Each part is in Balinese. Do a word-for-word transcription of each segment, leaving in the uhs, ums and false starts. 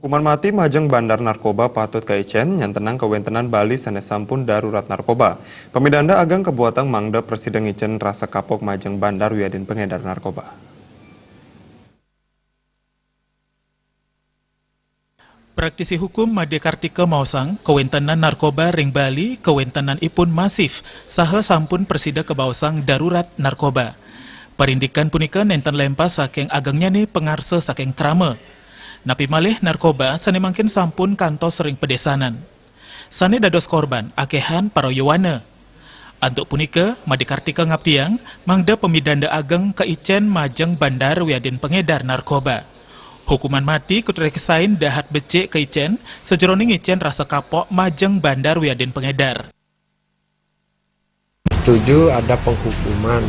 Hukuman mati majeng bandar narkoba patut kaicén, nyantenang kawéntenan Bali sanés sampun darurat narkoba. Pamidanda ageng kabuatang mangda prasida ngicén rasa kapok majeng bandar wiadin pangédar narkoba. Praktisi hukum Made Kartika maosang, kawéntenan narkoba ring Bali, kawéntenanipun masif, saha sampun prasida kabaosang darurat narkoba. Parindikan punika nénten lémpas saking agengnyané pangarsa saking krama. Napi malih narkoba sané mangkin sampun kantos ring padésanan. Sané dados korban akéhan para yowana. Antuk punika, Made Kartika ngabdiang mangda pamidanda ageng kaicén majeng bandar wiadin pangédar narkoba. Hukuman mati katreksain dahat becik kaicén sajeroning ngicén rasa kapok majeng bandar wiadin pangédar. Setuju ada penghukuman,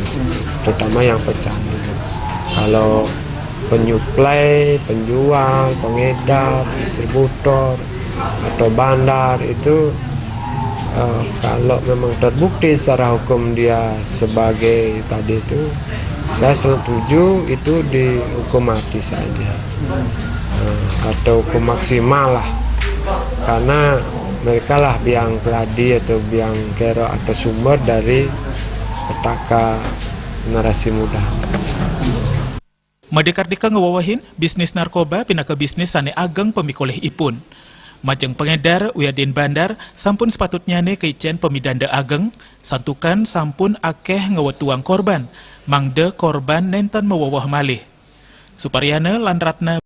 terutama yang pecandu. Kalau penyuplai, penjual, pengedar, distributor, atau bandar itu, eh, kalau memang terbukti secara hukum dia sebagai tadi itu, saya setuju itu dihukum mati saja. Eh, atau hukum maksimal lah. Karena mereka lah biang keladi atau biang kerok atau sumber dari petaka generasi muda. Made Kartika ngawewehin, bisnis narkoba pinaka bisnis sané ageng pamikolihipun. Majeng pangédar wiadin bandar sampun sapatutnyané kaicén pamidanda ageng, santukan sampun akéh ngawetuang korban, mangda korban nénten maweweh malih. Suparyana lan Ratna